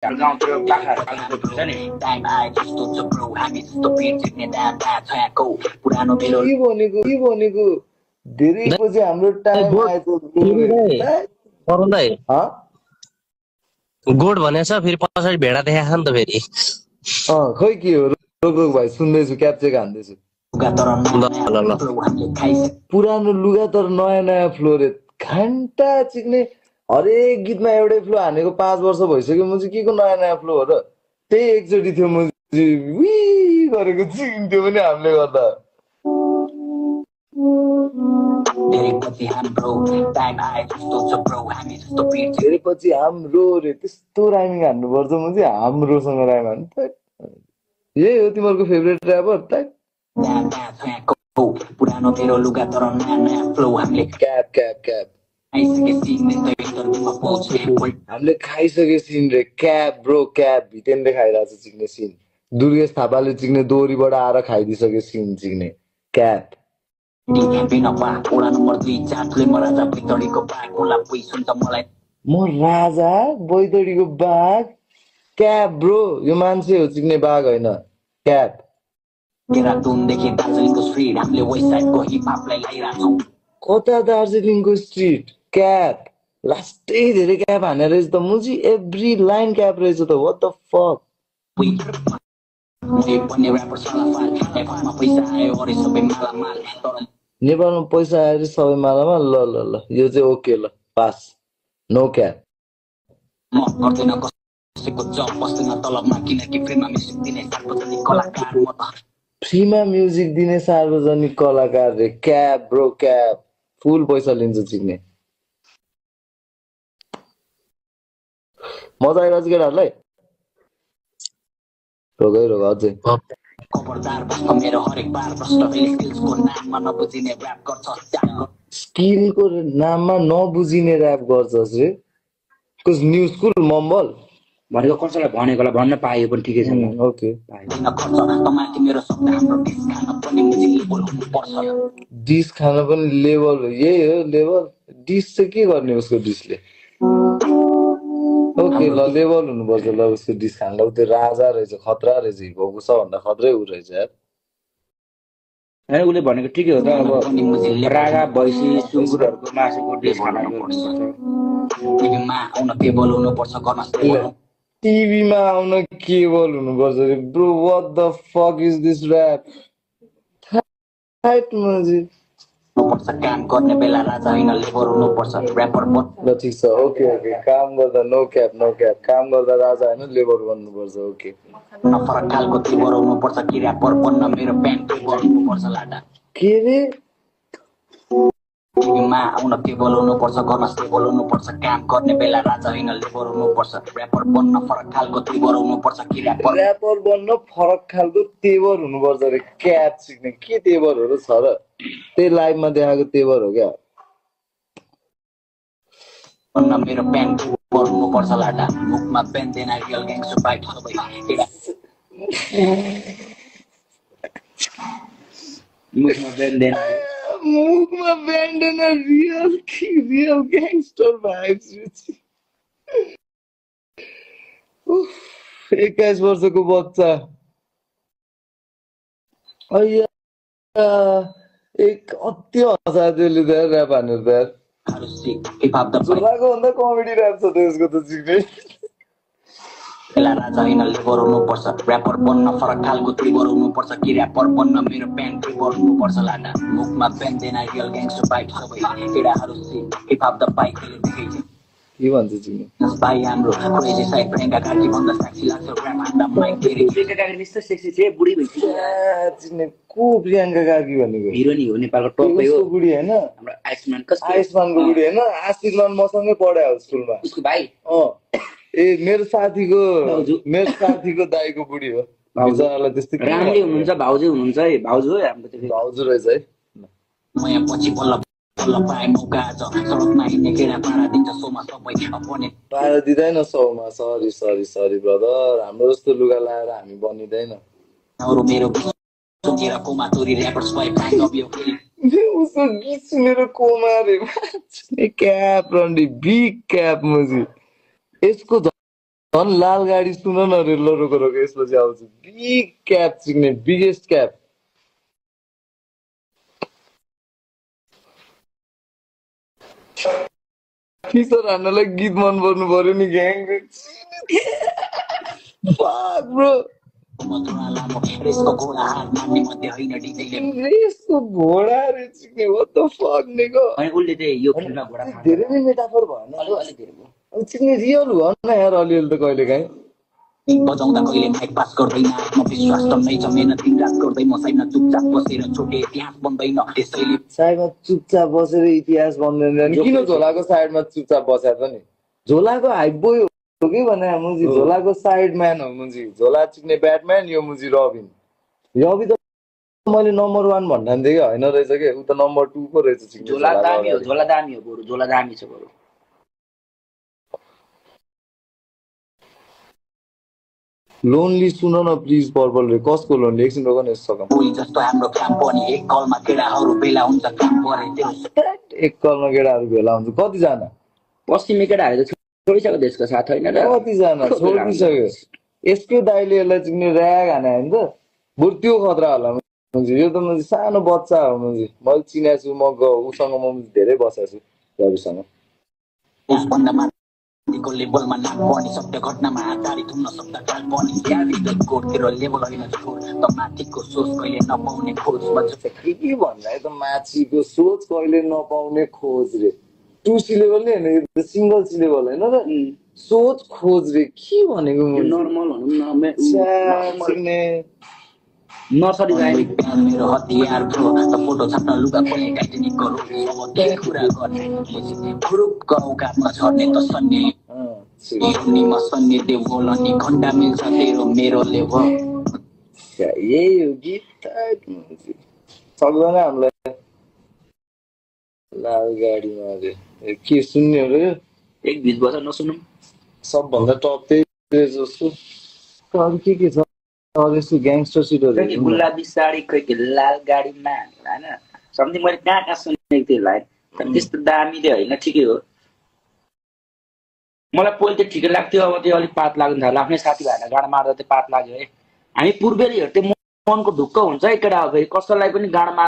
गाउँतिर बाख्राहरू पाल्नु खोज्छ नि के भनेको धेरै पछि हाम्रो टाइम आयो गोड भनेछ फेरि पछाडि भेडा देखाएको नि त फेरि खै के हो रोक भाइ सुन्दैछु क्याप्चेक हान्दैछु पुरानो लुगा तर नयाँ फ्लो रे घन्टा चिक्ने हरेक गीतमा एउटै फ्लो हानेको 5 वर्ष भइसक्यो म चाहिँ के को नयाँ फ्लो हो र त्यही एकचोटि थियो म गरेको चिन्थ्यो पनि हामीले गर्दा धेरै पछि हाम्रो रे त्यस्तो राइमिङ हान्नुपर्छ म चाहिँ हाम्रोसँग राइम हान्नु त यही हो तिमीहरूको फेभरेट ऱ्यापर त पुरानो मेरो लुगा तर नयाँ फ्लो हामीले क्याप हामीले खाइसके सिन रे क्याप ब्रो क्याप भितेनले खाइरहेको छ चिक्ने सिन दुर्गेश थापाले चिक्ने दोहोरीबाट आएर खाइदिइसके सिन चिक्ने क्याप म राजा बैतडीको बाघ क्याप ब्रो यो मान्छे हो चिक्ने बाघ होइन क्याप कता दार्जिलिङको स्ट्रिट क्याप लास्टै धेरै क्याप हाने रहेछ त मुजी एभ्री लाइन क्याप रहेछ त व्हाट द फक नेपालमा पैसा आएर सबै मालामा ल यो चाहिँ ओके ल पास नो क्याप फ्रीमा म्युजिक दिने सार्वजनिक कलाकार रे क्याप ब्रो क्याप फुल पैसा लिन्छ चिक्ने मजा आइरहेछ केटाहरूलाई रोग अझै स्किलको नाममा नबुझिने ऱ्याप गर्छस् रे कस न्यू स्कुल मम्बल भनेको कसैलाई भनेकोलाई भन्न पायो पनि ठिकै छ ओके डिस खान पनि लेभल यही हो लेभल डिस चाहिँ के गर्ने उसको डिसले ओके ल लेभल हुनुपर्छ ल उसको डिस खान ल त्यो राजा रहेछ खतरा रहेछ हिपहपको सबभन्दा खत्रै ऊ रहेछ यार हैन उसले भनेको ठिकै हो त अब रागा भैँसी सुँगुरहरूको मासुको डिस खान टिभीमा आउन केबल हुनुपर्छ रे bro what the fuck is this rap height मजी काम गर्ने बेला राजा हैन लेबर हुनुपर्छ ऱ्यापर ल ठीक छ ओके काम गर्दा नो क्याप काम गर्दा राजा हैन लेबर बन्नुपर्छ ओके फरक खालको लेबर हुनुपर्छ कि ऱ्यापर बन्न मेरो प्यान्ट बन्नुपर्छ लाडा के रे टिभीमा आउन केबल हुनुपर्छ गर्न स्टेबल हुनुपर्छ काम गर्ने बेला राजा हैन लेबर हुनुपर्छ ऱ्यापर बन्न फरक खालको तेवर हुनुपर्छ कि ऱ्यापर बन्न फरक खालको तेवर हुनुपर्छ रे क्याप सिक्ने के तेवरहरु छ र त्यही लाइभमा देखाएको तेवर हो क्या बन्न मेरो प्यान्ट हुनुपर्छ लाडा मुखमा पेन्दैन रियल ग्याङ्स फाइट सबै मुखमा पेन्दैन रियल ग्याङ्स्टर भाइब्स 21 वर्षको बच्चा एक अति हँसा त्यसले त ऱ्याप हानेर त झुलाको भन्दा कमेडी ऱ्याप छ त्यसको त चिक्ने राजा हैन लेबर हुनुपर्छ ऱ्यापर बन्न फरक खालको तेवर हुनुपर्छ कि ऱ्यापर बन्न मेरो प्यान्ट तेवर हुनुपर्छ लाडा मुखमा पेन्दैन रियल ग्याङ्स्टर फाइट सबै केटाहरू हिप हप द बाइक देखाइछ के भन्छ चिक्ने भाइ हाम्रो क्रेजी साइड प्रियंका कार्की भन्दा सेक्सी लाग्छ ऱ्याप हान्दा माइक धेरै प्रियंका कार्की मिस्टर सेक्सी थिए बुढी भइसक्यो चिक्ने को प्रियंका कार्की भनेको हिरोनी हो नेपालको टपै हो बुढी हैन हाम्रो आयुष्मानको बुढी हैन आशीर्वाद मसँगै पढ्यो स्कुलमा उसको भाइ ए मेरो साथीको दाइको बुढी हो बिचरालाई त्यस्तै रामले हुनुहुन्छ भाउजू हुनुहुन्छ है भाउजू हो हाम्रो त्यो भाउजू रहेछ है म यहाँ पछि बल्ल पाए मौका आज सडकमा हिँड्ने केटा पारा दिन्छ सोमा सबै अपने पारा दिँदैन सोमा सरी ब्रदर हाम्रो जस्तो लुगा लाएर हामी बनिँदैन अरू मेरो सुनेर कोमा तोरी ऱ्यापर्स भए पाइ नबियो उसको गीत सुनेर कोमा रे क्याप रन्डी बिग क्याप मुजी यसको झन् लाल गाडी सुन न रे रोको रोको यसपछि आउँछ बिग क्याप सिग्नेट बिगेस्ट क्याप टिसर हान्नलाई गीत मन पर्नु पर्यो नि ग्याङ ब्रो रेसको घोडा हात मान्ने मध्ये होइन डिजेले रेसको घोडा रे चिक्ने what the fuck निको अनि उसले चाहिँ यो फिल्ममा घोडा धेरै नै मेटाफोर भएन अलिक धेरै भयो अब चिक्ने रियल भन न यार अलिअलि त कहिले काहीँ बजाउँदा कहिले माइक पास गर्दैन आत्मविश्वास टन्नै छ मेहनत दिन रात गर्दै म साइडमा चुपचाप बसेर छोटे इतिहास बन्दैन त्यसैले साइडमा चुपचाप बसेर इतिहास बन्दैन किन झोलाको साइडमा चुपचाप बस्या त नि झोलाको हाइप बोय हो कि भने मुजी झोलाको साइड म्यान हो मुजी झोला चिक्ने ब्याटम्यान यो मुजी रबिन रवि त मैले नम्बर 1 भन्ठान्थे कि होइन रहेछ कि उ त नम्बर 2 को रहेछ चिक्ने झोला दामी हो बरु झोला दामी छ बरु लोनली सुन न प्लिज पर्पल रे कसको लोनली एकछिन रोक न यसो कोही जस्तो हाम्रो काम पनि एक कलमा केटाहरू बेला हुन्छ काम परे त्यो एक कलमा केटाहरू भेला हुन्छ कतिजना पश्चिमी केटाहरू त छोडिसक्यो देशको साथ होइन र कतिजना छोडिसक्यो यसको दाइले यसलाई चिक्ने ऱ्याग हाने होइन त बरु त्यो खतरा होला मुजी यो त मुजी सानो बच्चा हो मुजी मैले चिनेको छु म उसँग म धेरै बसेको छु रविसँग उसभन्दा माथिको लेभलमा नाम पनि सत्य घटनामा आधारित हुन सक्दा काल पनि यादीको तेरो लेभल होइन छोड त माथिको सोच कहिले नपाउने खोज भन्छ के भन्दा त माथिको सोच कहिले नपाउने खोज रे 2C लेभल नै होइन यो सिंगल C लेभल होइन र सोच खोज रे के भनेको नर्मल भनौँ न नर्सरी जाने मेरो हतियार थियो त फोटो छाप्न लुगा खोल्ने टाइटेनिक गरौँ अब के कुरा गर्ने ग्रुपको औकातमा झर्ने त सन्ने नि म सन्ने देवल अनि घण्टा मिल्छ तेरो मेरो लेभल यही हो गीत सक्दैन हामीलाई लाल गाडीमा अरे के सुन्ने हो र एक 20 वर्ष नसुनौँ सबभन्दा टप त्यही जस्तो अरू के छ यस्तो ग्याङ्स्टर सिटहरू गुलाबी साडी खोइ के लाल गाडीमा होइन समथिङ मैले कहाँ सुनेको थिएँ लाइन तर त्यस्तो दामी चाहिँ होइन ठिकै हो मलाई पहिले त ठिकै लाग्थ्यो अब त्यो अलिक पात लाग्नु थाल्यो आफ्नै साथीभाइलाई गाडा मार्दा चाहिँ पात लाग्यो है हामी पूर्वेलीहरू चाहिँ मनको ढुक्क हुन्छ है केटा हो फेरि कसैलाई पनि गाडा